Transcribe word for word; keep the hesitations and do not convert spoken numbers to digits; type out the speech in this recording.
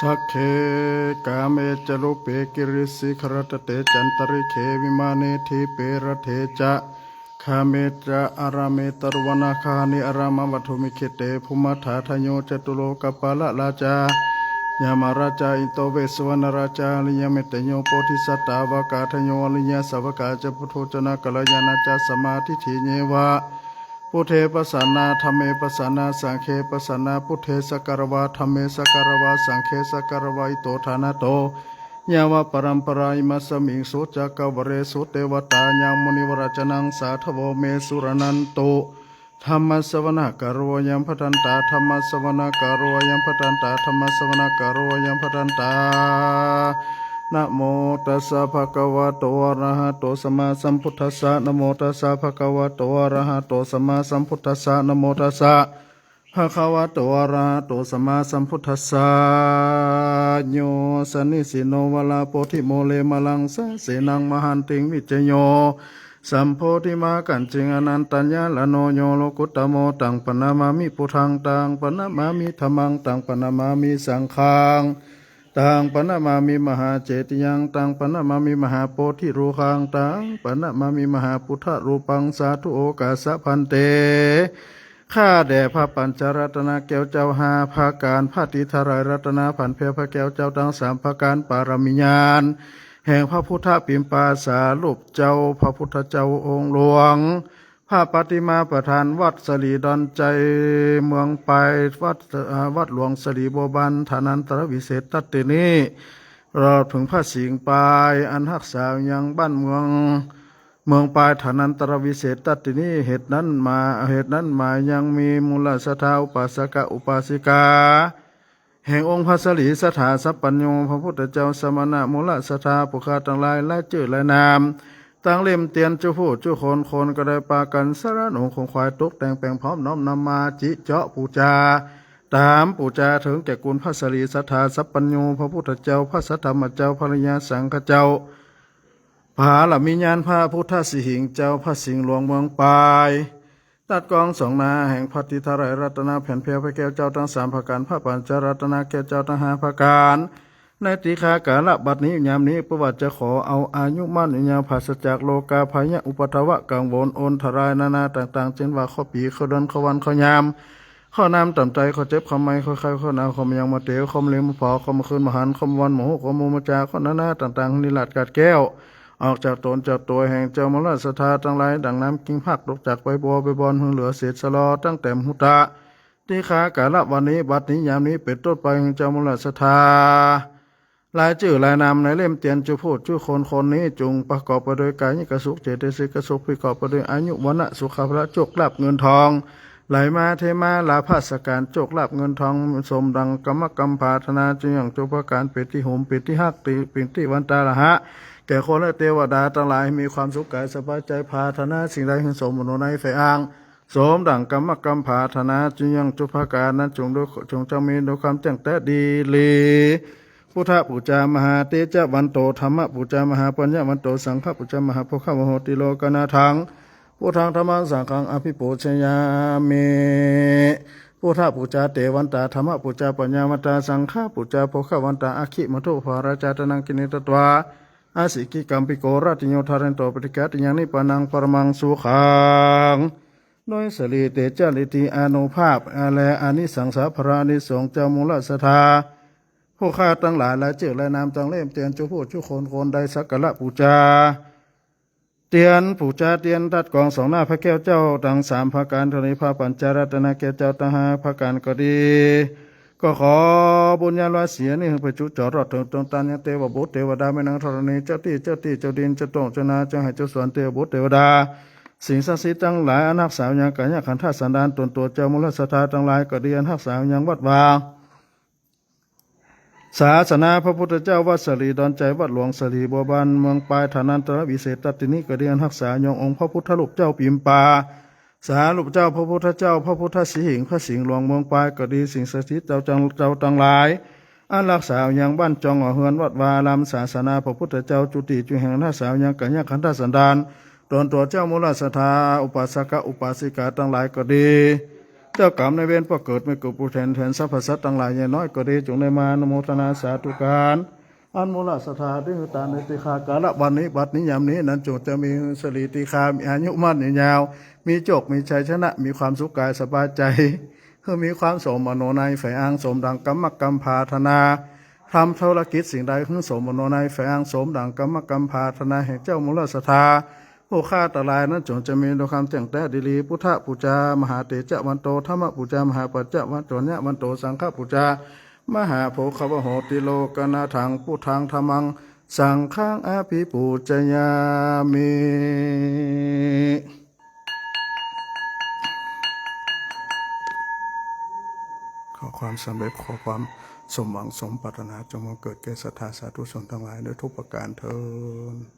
สักเค กาเม จะ รูปเป กิริสิขรัตเต จันตริกเข วิมาเน ทีปเป รัตเถ จะ คาเม จะ อารามเอ ตะรุวนาคาหาริ อารามวัตถุมิคขิเต ภูมิฏฐาธโย จตุโลกปาลราชา ยมราชา อินโด เวสสุวรรณราชา อริยเมตตโย โพธิสัตตาวากาธโย อริยสาวกา จะ ปุโธชนะกัลยาณา จะ สัมมาทิฏฐิเยวะ พุทเท ปัสสานา ธัมเม ปัสสานา สังฆเอ ปัสสานา พุทเท สักการวา ธัมเม สักการวา สังฆเอ สักการวา อิโต ฐานะโต ยาวะปรัมปรา อิมัสสมิง สุจักกวาเลสุ เตวตา ยัง มุนิวรา จนัง สาธโว เม สุรนันตุ ธัมมสสวนะกาโล อะยัง ภัทธันตา ธัมมสสวนะกาโล อะยัง ภัทธันตา ธัมมสสวนะกาโล อะยัง ภัทธันตา นะโมตัสสะ ภะคะวะโต อะระหะโต สัมมาสัมพุทธัสสะ นะโมตัสสะ ภะคะวะโต อะระหะโต สัมมาสัมพุทธัสสะ นะโมตัสสะ ภะคะวะโต อะระหะโต สัมมาสัมพุทธัสสะ โย สะนิสินโน วะลาโพธิโมเล มะลังสะเสนัง มะหันติง วิจโย สัมโพธิมา กัจฉิง อนันตัญญาละโณ โย โลกุตตะโม ตัง ปะนะมามิ พุทธัง ตัง ปะนะมามิ ธัมมัง ตัง ปะนะมามิ สังฆัง ตัง ปะนะมามิ มหาเจติยัง ตัง ปะนะมามิ มหาโพธิรูคัง ตัง ปะนะมามิ มหาพุทธรูปัง สาธุ โอกาสะ ภันเต ข้าแด่พระปัญจรัตนแก้วเจ้าห้าประก๋าน พระตรีไตรรัตนผานแผวพระแก้วเจ้าตังสามประก๋าน ปารมีญาณแห่งพระพุทธปิมปาสารูปเจ้า พระพุทธเจ้าองค์หลวง พระปฏิมาประธานวัดสิริดอนชัย เมืองปาย วัด เอ่อ วัดหลวงสิริบัวบาน ฐานันตรวิเศษณตี้นี้ ตลอดเถิงพระสิงห์ปาย อันฮักษายังบ้านเมือง เมืองปาย ฐานันตรวิเศษณตี้นี้ เหตุนั้นมา เหตุนั้นมายังมีมูลศรัทธา อุปาสกะ อุปาสิกา แห่งองค์พระสรีสัตถาสัพพัญญู พระพุทธเจ้า สมณะ มูลศรัทธา ผู้ข้าตังหลาย หลายจื้อหลายนาม ตังเล่มเตียน จุผู้จุคน คนก็ได้ปากั๋นสรรองค์ขงขวาย ตกแต่งแปงพร้อม น้อมนำมาจิเจาะปู๋จา ต๋ามปู๋จาเถิงแก่คุณพระสรีสัตถาสัพพัญญู พระพุทธเจ้า พระสัทธรรมเจ้า พระอริยสังฆเจ้า ปารมีญาณพระพุทธสิหิงค์เจ้า พระสิงห์หลวงเมืองปาย ตัดกองสองหน้าแห่งพระตรีไตรรัตนผานแผวพระแก้วเจ้าตังสามประก๋าน พระปัญจรัตนแก้วเจ้าตังห้าประก๋าน ในติขากาละบัดนี้ยามนี้ เปื้อว่าจะขอเอาอายุมั่นยืนยาว ปราศจากโรคาภัยอุปัทวะกังวลอันตรายนานาต่างๆ เจ้นว่าข้อปี๋ ข้อเดือน ข้อวัน ข้อยาม ข้อน้ำต่ำใจ๋ ข้อเจ็บ ข้อไหม้ ข้อไข้ ข้อหนาว ข้อบ่ยังบ่เตียว ข้อบ่เล็งบ่ผ่อ ข้อบ่คืนบ่หัน ข้อบ่วันบ่ฮู้ ข้อบ่มูบ่จ๋า ข้อนานาต่างๆ นิราศขาดแคล้ว ออกจากต๋นจากตั๋วแห่งเจ้ามูลศรัทธาตังหลาย ดั่งน้ำกิ่งผักตกจากใบบัว ใบบอน หื้อเหลือเศษสะหลอตั้งแต่มุฮูตะ ติขากาละวันนี้ บัดนี้ยามนี้เป๋นต้นไป แห่งเจ้ามูลศรัทธา หลายจื้อหลายนามในเล่มเตียน จุผู้จุคน คนนี้ จุ่งประกอบไปโดยก๋ายิกสุข เจตสิกสุข ประกอบไปโดยอายุ วรรณะ สุขะ พละ โจคลาภเงินทอง ไหลมาเทมา ลาภะสักก๋าน โจคลาภเงินทอง สมดั่งกรรมกำปรารถนา จุ่งยังจุประก๋าน เป๋นตี้โหม เป๋นตี้ฮัก ตี้ เป๋นตี้หวั่นต๋าละหะ แก่คนและเตวดาตังหลาย มีความสุขก๋ายสบายใจ๋ ปรารถนาสิ่งใดหื้อสมมโนในใฝ่อ้าง สมดั่งกรรมกำปรารถนา จุ่งยังจุประก๋านนั้น จุ่งโดย จุ่งจักมีโดยความแจ้งแต๊ดีหลี พุทธปู๋จา มหาเตจะวันโต ธัมมปู๋จา มหาปัญญาวันโต สังฆปู๋จา มหาโภคะวะโหติ โลกนาธัง พุทธัง ธัมมัง สังฆัง อภิปูชยามิ พุทธปู๋จา เตวันตา ธัมมปู๋จา ปัญญาวันตา สังฆปู๋จา โภคะวันตา อะคิมะโทภะราชา ตะนัง กิริง ตัตวา อะสิกิกัมปิโก รัตติโย ทะเรนโต ปัตถิกาติยัง นิปปานัง ปรมัง สุขัง โดยสิริเตจะ ฤทธิอานุภาพ และอานิสังสาภะอานิสงส์ เจ้ามูลศรัทธา ผู้ข้าตังหลาย หลายจื้อหลายนาม ตังเล่มเตียน จุผู้จุคน คนได้สักการะปู๋จา เตียนปู๋จา เตียนตัดกองสองหน้าพระแก้วเจ้าตังสามประก๋าน เถิงในพระปัญจรัตนแก้วเจ้าตังห้าประก๋านก็ดี ก็ขอบุญญาลาสีนี้หื้อไปจุจอดรอดเถิงดวงต๋ายังเตวบุตรเตวดา แม่นางธรณี เจ้าตี้ เจ้าตี้ เจ้าดิน เจ้าโต้ง เจ้านา เจ้าไฮ่ เจ้าสวน เตวบุตรเตวดา สิ่งศักดิ์สิทธิ์ตังหลาย อันฮักษายังก๋ายขันธสันดานต๋นตั๋วเจ้ามูลศรัทธาตังหลายก็ดี อันฮักษายังวัดวา ศาสนาพระพุทธเจ้า วัดสิริดอนชัย วัดหลวงสิริบัวบาน เมืองปาย ฐานันตรวิเศษณตี้นี้ก็ดี อันฮักษายังองค์พระพุทธรูปเจ้าปิมปา สารูปเจ้า พระพุทธเจ้า พระพุทธสิหิงค์ พระสิงห์หลวงเมืองปายก็ดี สิ่งศักดิ์สิทธิ์เจ้าจัง เจ้าตังหลาย อันฮักษายังบ้านจองหอเฮือนวัดวาอาราม ศาสนาพระพุทธเจ้าจุติจุแห่ง ฮักษายังก๋ายขันธสันดานต๋นตั๋วเจ้ามูลศรัทธา อุปาสกะอุปาสิกาตังหลายก็ดี เจ้ากรรมนายเวร ป้อเกิดแม่กุบผู้แทน แทนสรรพสัตว์ตังหลาย ใหญ่น้อยก็ดี จงได้มาอนุโมทนาสาธุการ อันมูลศรัทธาได้หื้อตานในตี้ข้า กาละวันนี้ บัดนี้ ยามนี้นั้น จงจะมีสิริตี้ข้า มีอายุมั่นยืนยาว มีโจค มีชัยชนะ มีความสุขกายสบายใจ๋ หื้อมีความสมมโนในใฝ่อ้าง สมดังกำมะกำปรารถนา ทำธุรกิจสิ่งใด หื้อสมมโนในใฝ่อ้าง สมดังกำมะกำปรารถนา แห่งเจ้ามูลศรัทธา ผู้ข้าตังหลายนั้น จงจะมีโดยความเตี้ยงแต๊ดีหลี พุทธปูจา มหาเตจะวันโต ธัมมปูจา มหาปัจจะวันโต ญะวันโต สังฆปูจา มหาโภคะวะโหติ โลกนาธัง พุทธัง ธัมมัง สังฆัง อภิปูจยามิ ขอความสำเร็จ ขอความสมหวังสมปรารถนา จงบังเกิดแก่ศรัทธาสาธุชนตังหลาย โดยทุกประก๋านเทอญ